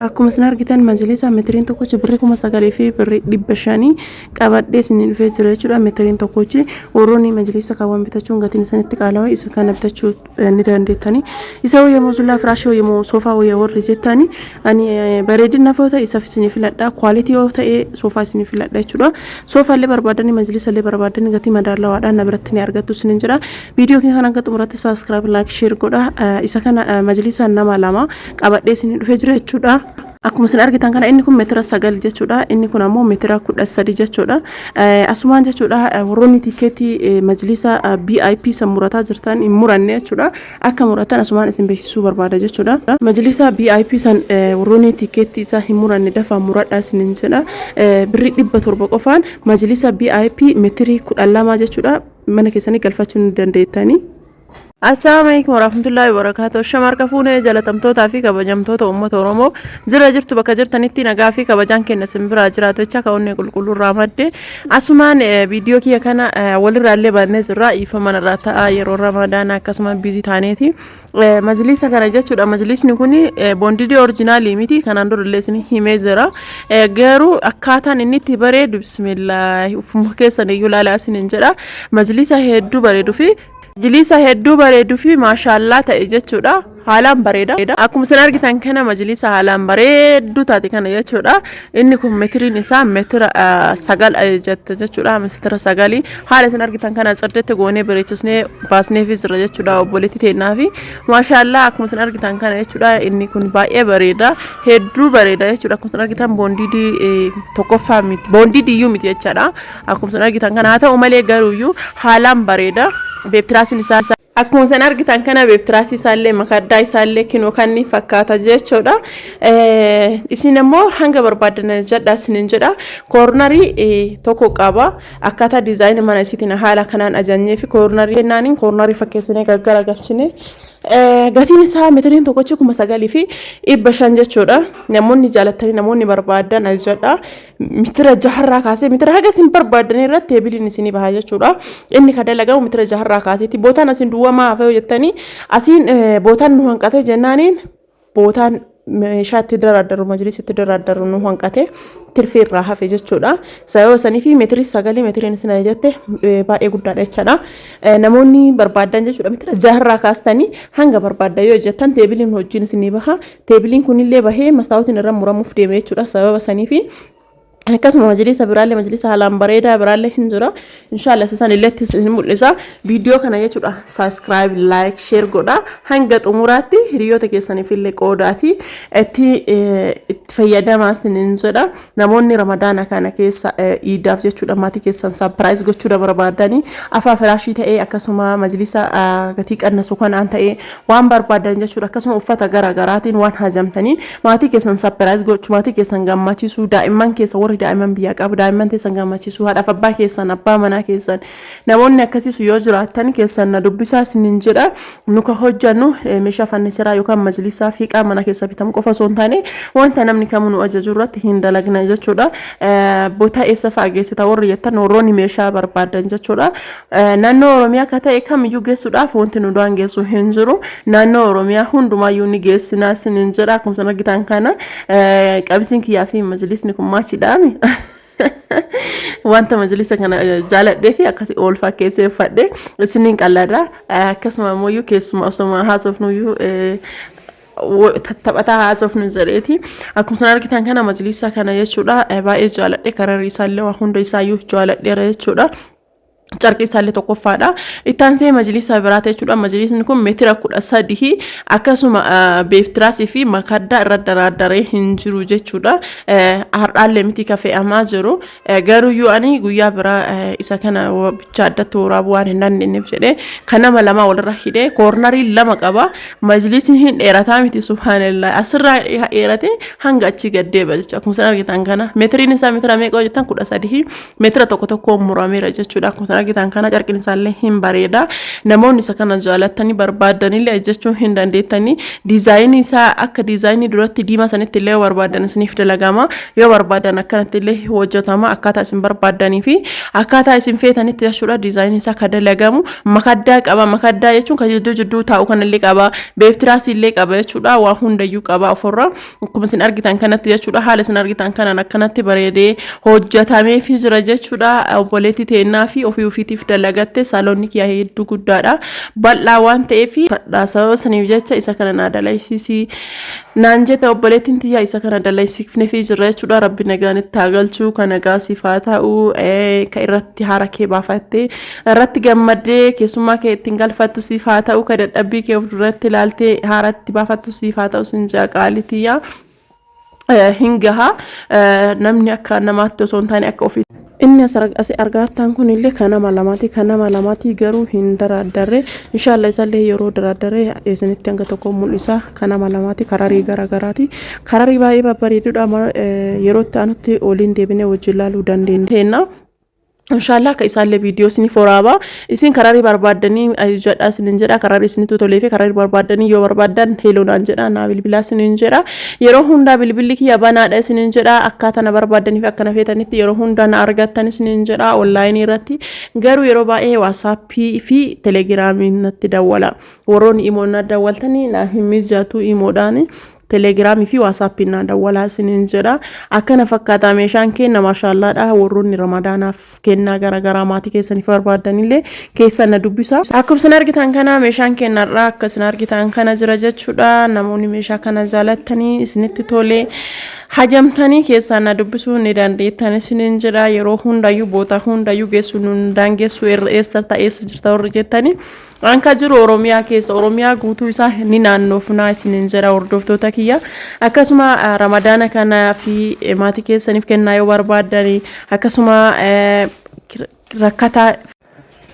Akkuma isin argitan majlisa metiriin tokkochi birrii 9,000 fi birrii 500 qabadhee isin dhufee jira jechuudha. Metiriin tokkochi warroonni majlisa kaawwan bitachuun gatiin isinitti qaalawa isa kana bitachuu ni dandeettani. Isa wayya muzullaa firaashii wayya moo soofaa wayya warri jettani ani bareedina yoo ta'e isaaf isin filadha. Kwaalitii yoo ta'e soofaa isin filadha jechuudha. Soofaa illee barbaadani majlisa illee barbaadani gatii madaalawaadhaan na biratti ni argattu isinin jedha. Viidiyoo keenya kana hanga xumuraatti subscribe, like, share godha. Isa kana majlisa nama lama qabadhee isin dhufee jira jechuudha. Akkuma isin argitan kana inni kun meetira 9 jechuudha. Inni kun ammoo meetira 13 jechuudha. Asumaan jechuudha warroonni tikeetii majlisa BIP san murataa jirtan hin muranne jechuudha. Akka muratan asumaan isin beeksisuu barbaada jechuudha. Majlisa BIP san warroonni tikeetii isaa hin muranne dafaa muradhaa isinin jedha. Birrii 700 qofaan majlisa BIP meetirii 12 jechuudha. Mana keessanii galfachuu ni dandeettanii. Assalaamu alaikum warahmatullahi wabarakatuh. Shamarka fuunee jalatamtootaa fi kabajamtoota uummata Oromoo jira jirtu bakka jirtanitti nagaa fi kabajaan keenya isin biraa jiraatu jecha kaa'onnee qulqulluu irraa madde. Asumaan viidiyoo kiyya kana walirraa illee baannee jirra. Dhiifama irraa ta'a yeroo Ramadaana akkasuma biizii taaneeti. Majlisa kana jechuudha. Majlisni kun boondidii orijinaalii miti. Kanaan dura illee isin himee jira. Garuu akkaataan inni itti bareedu bismillah ufuma keessan iyyuu ilaalaa isiniin jedha. Majlisa hedduu bareeduu fi Majlisa hedduu bareedu fi maashaallaa ta'e jechuudha. Haalaan bareeda. Akkuma isin argitan kana majlisa haalaan bareedduu taate kana jechuudha. Inni kun metiriin isaa metira 9 jette jechuudha. Metira 9. Haala isin argitan kana tsirdetti goonee bareechisnee baasneefii jira jechuudha obboleettii teennaa fi maashaallaa akkuma isin argitan kana jechuudha. Inni kun baay'ee bareeda. Hedduu bareeda jechuudha. Akkuma isin argitan boondiidii tokkoffaa miti. Boondiidii iyyuu miti jechaadha. Akkuma isin argitan kana haa ta'u malee garuuyyuu haalaan bareeda. Beektiraasiin isaa akkuma isin argitan kana beektiraasii isaallee makaddaa isaallee kinoo kan ni fakkaata jechuudha. Isin immoo hanga barbaadan jedha isinin jedha. Koornarii tokko qaba. Akkaataa diizaayinii mana isiitiin haala kanaan ajajnee fi koornarii kennaaniin koornarii fakkeessinee gaggaragalchine. Gatiin isaa meetiriin tokkochi 9,500 jechuudha. Namoonni jaalattanii namoonni barbaadan ajajadha. Mitira jaharraa kaasee mitira haga isin barbaaddan irratti teebiliin isinii baha jechuudha. Inni kan dalagamu mitira jaharraa kaaseeti. Bootaan asin duwwamaa hafee jettanii asiin bootaan nu hanqate jennaaniin bootaan meeshaa itti daraaddaru majlis itti daraaddaru nu hanqate tirfii irraa hafe jechuudha. Sababa sanii fi meetirii sagalii meetiriin isin jette baay'ee guddaadha jechaadha. Namoonni barbaaddan jechuudha mitira jaharraa kaastanii hanga barbaaddan yoo jettan teebiliin hojiin isinii baha. Teebiliin kunillee bahee mastaawotiin irra muramuuf deeme jechuudha sababa saniifi. Akkasuma majlisa biraallee majlisa haalaan bareedaa biraallee hin jira. Inshaallah isa san illee isin mul'isa. Viidiyoo kana jechuudha subscribe, like, share godha. Hanga xumuraatti hiriyoota keessaniif illee qoodaati. Itti itti fayyadamaa isiniin jedha. Namoonni Ramadaana kana keessa iidaaf jechuudha maatii keessan surprise gochuu barbaadanii afaa firaashii ta'ee akkasuma majlisa gatii qannasu kanaan ta'ee waan barbaadan jechuudha akkasuma uffata gara garaatiin waan hajamtaniin maatii keessan surprise gochuu maatii keessan gammachiisuu daa'imman keessa warri daa'imman biyyaa qabu daa'imman teessan gammachiisuu haadhaaf abbaa keessan abbaa manaa keessan namoonni akkasiisu yoo jiraattan keessan na dubbisaa isiniin jedha. Nu ka hojjannu meeshaa fannicharaa yookaan majlisaa fiiqaa mana keessa bitamu qofa osoo hin taane wanta namni kamuu nu ajaju irratti hin dalagna jechuudha. Bootaa eessa fa'a geessita warri jettan warroonni meeshaa barbaadan jechuudha. Naannoo Oromiyaa akka ta'e kamiyyuu geessuudhaaf wanti nu daangessu hin jiru. Naannoo Oromiyaa hundumaayyuu ni geessinaa isiniin jedha. Akkuma isin argitan kana qabisiin kiyyaa fi majlisni kun maachiidhaami. Wanta majlisa kana jaaladhee fi akkasii ol fakkeessee uffadhe isiniin qalladha. Akkasuma immoo keessuma osoma haasofnuyyuu tattaphataa haasofnu jedheeti. Akkuma isin argitan kana majlisa kana jechuudha baay'ee jaaladhe kararri isaallee waa hunda isaayyuu jaaladheera jechuudha. Carqii isaallee tokkoffaadha. Itti aansee majlisa biraati jechuudha. Majlisni kun meetira 13 akkasuma beeftiraasii fi makaddaa irra daraaddaree hin jiru jechuudha. Har'aallee miti ka fe'amaa jiru. Garuuyyuu ani guyyaa biraa isa kana bicha addatti waraabuu waan hin dandeenyeef jedhee kan nama lama walirra hidhee koornarii lama qaba. Majlisni hin dheerataa miti subhaanallah. Asirraa dheeratee hanga achii gad deeba jechuudha. Akkuma isin argitan kana meetiriin isaa meetira meeqa jettan 13 meetira tokko tokkoon murameera jechuudha. Akkuma isin argitan kana carqiin isaallee hin bareeda. Namoonni isa kana jaalattanii barbaadanillee ajajachuu hin dandeettanii. Diizaayinii isaa akka diizaayinii duratti diimaa sanitti illee yoo barbaadan isiniif dalagama. Yoo barbaadan akkanatti illee hojjetama akkaataa isin barbaaddanii fi akkaataa isin feetanitti jechuudha. Diizaayinii isaa kan dalagamu makaddaa qaba. Makaddaa jechuun kan jidduu jidduu taa'u kanallee qaba. Beeftiraasii illee qaba jechuudha. Waa hundayyuu qaba ofirra. Akkuma isin argitan kanatti jechuudha. Haala isin argitan kanaan akkanatti bareedee hojjetameefii jira jechuudha. Obboleettii teennaa fi ofii ofiitiif dalagatte saaloonni kiyya hedduu guddaadha. Bal'aa waan ta'eef sababa saniif jecha isa kana naa dalaysiisi naan jette obboleettiin tiyya isa kana dalaysiifnefii jirra jechuudha. Rabbi nagaan itti haa galchu kan nagaa siif haa ta'u ka irratti haara kee baafattee irratti gammaddee keessummaa kee ittiin galfattu siif haa ta'u ka dadhabbii kee of duratti ilaaltee haara itti baafattu siif haa ta'u sin jaa qaalii tiyya. Hin gaha namni akka namaatti osoo hin taane akka ofii. Inni as argaattaan kun illee kan nama lamaati kan nama lamaati garuu hin daraaddarre inshaalla isallee yeroo daraaddarre isinitti hanga tokko mul'isa kan nama lamaati kararii garaagaraati kararii baay'ee babbareedudha yeroo itti aanutti waliin deebinee wajjin laaluu dandeenya. Inshallah akka isaallee viidiyoo isiniif waraaba. Isin kararii barbaaddanii jedha isinin jedha kararii isinitti tolee fi kararii barbaaddanii yoo barbaaddan heloo naan jedha naa bilbilaa isinin jedha. Yeroo hundaa bilbilli kiyya banaadha isinin jedha akkaataa na barbaaddanii fi akka na feetanitti yeroo hundaa na argattan isinin jedha onlaayinii irratti. Garuu yeroo baay'ee waasaappii fi telegiraamii natti dawwala. Warroonni imoon na dawwaltanii na hin mijatu imoodhaani. Telegiraamii fi waasaappiin naa dawwalaa isiniin jedha. Akkana fakkaata meeshaan keenna maashaallaadha. Warroonni ramadaanaaf kennaa garaagaraa maatii keessaniif barbaaddanillee keessan na dubbisa. Akkuma isin argitan kana meeshaan keenna irraa akka isin argitan kana jira jechuudha. Namoonni meeshaa kana jaalattanii isinitti tolee hajamtanii keessaan na dubbisuu ni dandeettan isiniin jedha. Yeroo hundayyuu boota hundayyuu geessuu nun daangessu eessa ta'eessa jirta warri jettanii. An ka jiru Oromiyaa keessa Oromiyaa guutuu isaa ni naannoofnaa isiniin jedha hordoftoota kiyya. Akkasuma Ramadaana kana fi maatii keessaniif kennaa yoo barbaaddani akkasuma rakkataa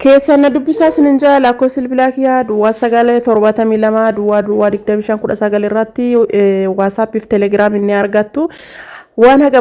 keessan na dubbisaa isiniin jedha lakkoofsi bilbilaa kiyya duwwaa 9 72 duwwaa duwwaa 25 19 irratti WhatsApp fi Telegram ni argattu. Waan haga